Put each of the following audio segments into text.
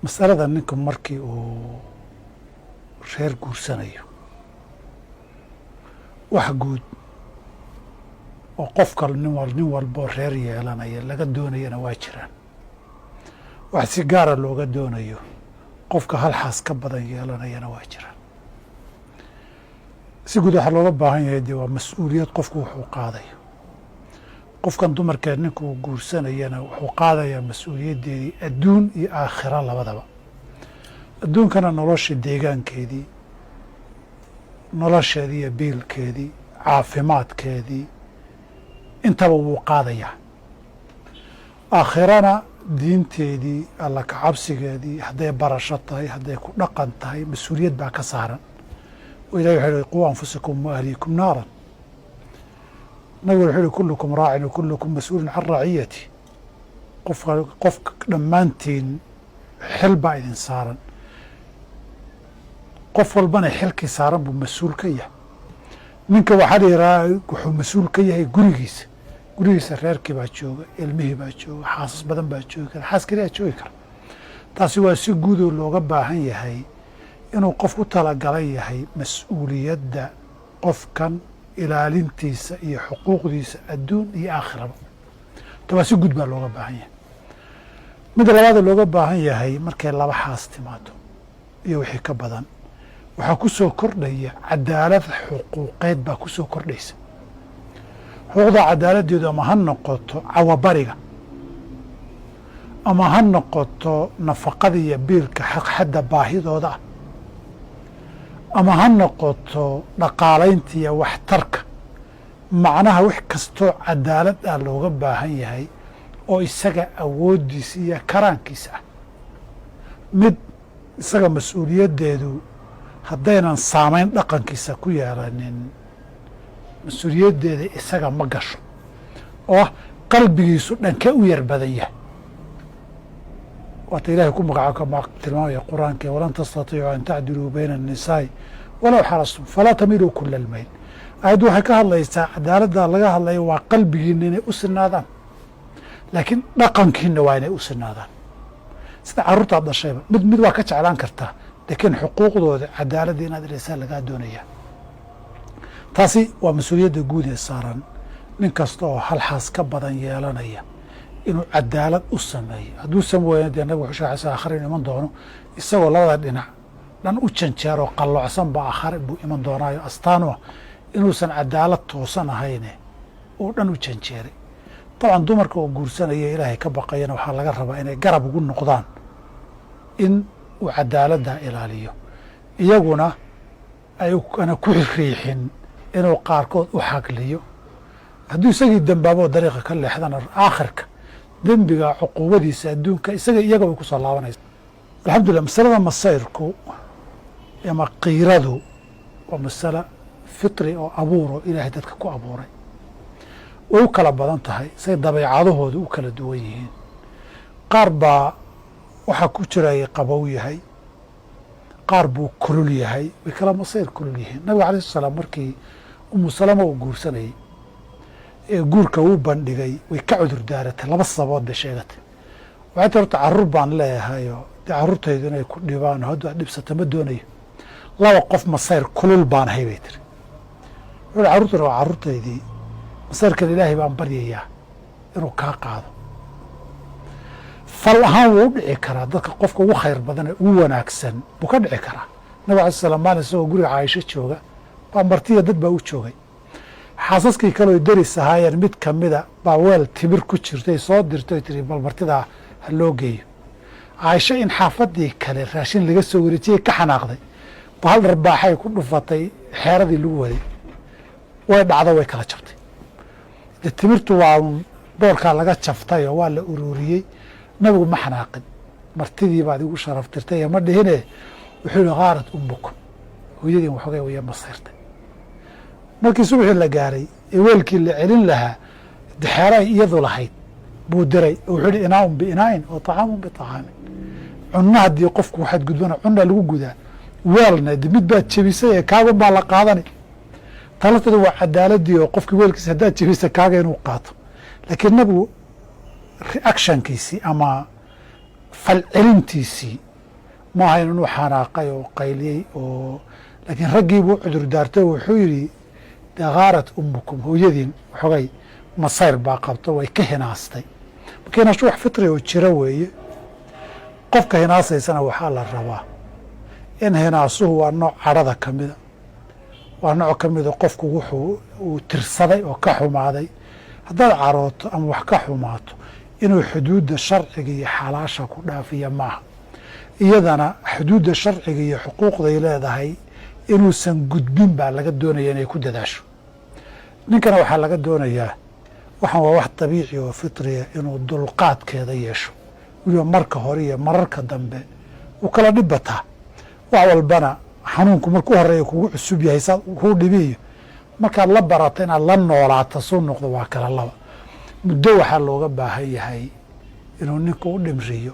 Masalada ninku markii uu reer guursanayo, wax guud oo qofka nin walboo reer yeelanaya laga doonayana waa jiraan, wax si gaara looga doonayo qofka hal xaas ka badan yeelanayana waa jiraan. Si guud waxaa looga baahan yahay dee waa mas-uuliyad qofku wuxuu qaadayo. Qofkan dumarkeed ninku uu guursanayana wuxuu qaadayaa mas-uuliyaddeedii adduun iyo aakhira labadaba. Adduunkana nolosha deegaankeedii, nolosheedii iyo biilkeedii, caafimaadkeedii, intaba wuu qaadayaa. Aakhirana diinteedii, alla kacabsigeedii, hadday barasho tahay, hadday ku dhaqan tahay, mas-uuliyad baa ka saaran. Oo ilahi wuxuu yihi: "Quu anfusakum wa ahliikum naaran." Nabigu wuxuu yihi: "Kullukum raacin wa kullukum mas-uulun can raciyati." Qofka qofka dhammaantiin xil baa idin saaran, qof walbana xilkii saaran buu mas-uul ka yahay. Ninka waxaa la yidhaha wuxuu mas-uul ka yahay gurigiisa. Gurigiisa reerkii baa jooga, ilmihii baa jooga, xaasas badan baa joogi kara, xaas keliyaa joogi kara. Taasi waa si guudoo looga baahan yahay inuu qof u talagalay yahay mas-uuliyadda qofkan ilaalintiisa iyo xuquuqdiisa adduun iyo aakhiraba. Ta waa si guud baa looga baahan yahay. Midda labaada looga baahan yahay, markay laba xaas timaado iyo wixii ka badan, waxaa ku soo kordhaya cadaalad xuquuqeed baa ku soo kordhaysa. Xuquuqda cadaaladdeedu ama ha noqoto cawabariga ama ha noqoto nafaqada iyo biilka xaqxadda baahidooda ah, ama ha noqoto dhaqaalaynta iyo waxtarka. Macnaha wax kastoo cadaalad ah looga baahan yahay oo isaga awooddiisa iyo karaankiisa ah, mid isaga mas-uuliyaddeedu haddaynan saamayn dhaqankiisa ku yeelanin, mas-uuliyaddeeda isaga ma gasho, oo ah qalbigiisu dhankee u yar badan yahay. Waata Ilahay ku magaca tilmaamaya Qur-aanka: "Walan tastatiicuu an tacdiluu bayna annisaa'i walow xarastum falaa tamiluu kula almayl." Aayaddu waxay ka hadlaysaa, cadaaladda laga hadlaya waa qalbigiina inay u sinaadaan, laakiin dhaqankiina waa inay u sinaadaan. Sida carruurtaad dhashayba mid mid waa ka jeclaan kartaa, laakiin xuquuqdooda cadaaladda inaad ilaysaa lagaa doonaya. Taasi waa mas-uuliyadda guud ee saaran nin kasta oo hal xaas ka badan yeelanaya, inuu cadaalad u sameeyo. Hadduusan weyna, dee nabig wuxuu sheegay aakhare inu iman doono isagoo labada dhinac dhan u janjeeroo qallocsan ba aakhare buu iman doonaayo, astaanu ah inuusan cadaalad toosan ahayne uu dhan u janjeeray. Dabcan dumarka oo guursanaya Ilaahay ka baqayana waxaa laga rabaa inay garab ugu noqdaan in uu cadaaladda ilaaliyo, iyaguna ay ana ku riixin inuu qaarkood u xagliyo. Hadduu isagii dembaabo dariiqa ka leexdana, aakhirka dembiga cuquubadiisa adduunka isaga iyaga way kusoo laabanaysa. Alxamdulillah, masalada masayrku ama qiiradu waa masala fitri oo abuuro Ilaahay dadka ku abuuray. Way u kala badan tahay say dabeecadahooda u kala duwan yihiin. Qaar baa waxaa ku jiray qabow yahay, qaar buu kulul yahay, way kala masayr kulul yihiin. Nabiga alayh salaam markii Umu Salama uu guursanayey ee guurka uu bandhigay, way ka cudur daaratay. Laba sababood bay sheegatay. Waxay tii: "Horta carruur baan leeyahayoo dee carruurtaydu inay ku dhibaan oo hadduu aad dhibsato ma doonayo. Laba, qof masayr kulul baan ahay," bay tiri. Wuxuu carruurtuna waa carruurtaydii, masayrkan Ilaahay baan baryayaa inuu kaa qaado. Fal ahaan wuu u dhici karaa dadka, qofka ugu khayr badan ee ugu wanaagsan buu ka dhici karaa. Nabig alay slam maalin isagoo guriga Caaisho jooga baa martiya dad baa u joogay. Xaasaskii kaleo deris ahaayeen mid kamida baa weel timir ku jirtay soo dirtay, tiri: "Bal martidaa ha loo geeyo." Caaisho in xaafadii kale raashin laga soo wareejiyay ka xanaaqday, ba hal dharbaaxay ku dhufatay xeeradii lagu waday, way dhacdo, way kala jabtay. De timirtu waa boorkaa laga jaftay oo waa la ururiyey. Nabigu ma xanaaqin. "Martidii baad igu sharaftirtay" ee ma dhihine, wuxuu yihi: "Khaarat ummukum," hooyadiin waxoogay waya masayrtay. Markii subaxii la gaaray ee weelkii la celin lahaa, xeeray iyadu lahayd buu diray. Wuxuu yihi: "Inaaun biinaa'in wa طacaamun biطacaamin." Cunno haddii qofku waxaad gudbana cunna lagu gudaa, weelna de mid baad jebisay ee kaagun baa la qaadani. Talatada waa cadaaladii oo qofkii weelkiisa haddaad jebisa kaaga inuu qaato. Laakiin nabigu reactionkiisii ama falcelintiisii Ma ahayn inuu xanaaqay oo qayliyey oo, laakiin raggii buu cudur daartay. Wuxuu yidhi: "Gaarat ummukum", hooyadiin waxoogay masayr baa qabto, way ka hinaastay. Marka hinaashu wax fitri oo jira weeye. Qofka hinaasaysana waxaa la rabaa in hinaasuhu waa nooc cadhada ka mida, waa nooc ka mida qofku wuxuu uu tirsaday oo ka xumaaday. Haddaad carooto ama wax ka xumaato, inuu xuduudda sharciga iyo xalaasha ku dhaafiya maaha. Iyadana xuduudda sharciga iyo xuquuqday leedahay inuusan gudbin baa laga doonaya inay ku dadaasho. Ninkana waxaa laga doonayaa, waxaan waa wax dabiici oo fitriya, inuu dulqaadkeeda yeesho. Weliba marka hore iyo mararka dambe uu kala dhib bataa. Wax walbana xanuunku marku horeeya kugu cusub yahay saa kuu dhibiyo, markaad la barato inaad la noolaato suu noqdo waa kala laba. Muddo waxaa looga baahan yahay inuu ninku u dhimriyo,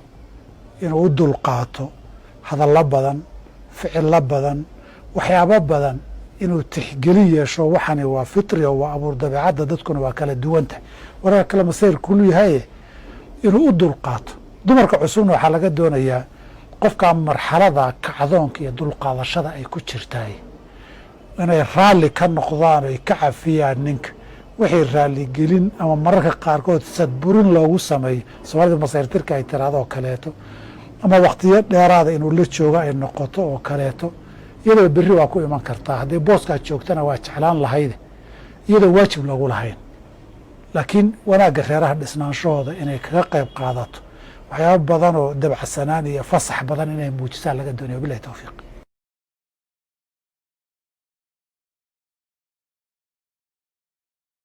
inuu u dulqaato hadallo badan, ficillo badan, waxyaabo badan, inuu tixgelin yeesho. Waxani waa fitri oo waa abuur dabeecadda, dadkuna waa kala duwan tahay, wararka kale masayr kulu yahaye, inuu u dulqaato. Dumarka cusubna waxaa laga doonayaa qofkaa marxalada kacdoonka iyo dulqaadashada ay ku jirtaay inay raalli ka noqdaan, oy ka cafiyaan ninka wixii raalligelin ama mararka qaarkood sadburin loogu sameeyo, Soomaalida masayrtirka ay tiraado oo kaleeto, ama waktiyo dheeraada inuu la joogo ay noqoto oo kaleeto. Iyadoo berri waa ku iman kartaa haddii booskaad joogtana waa jeclaan lahayde, iyadoo waajib loogu lahayn, laakiin wanaagga reeraha dhisnaanshahooda inay kaga qayb qaadato, waxyaaba badan oo dabacsanaan iyo fasax badan inay muujisaa laga doonaya. Wabilahi towfiiq.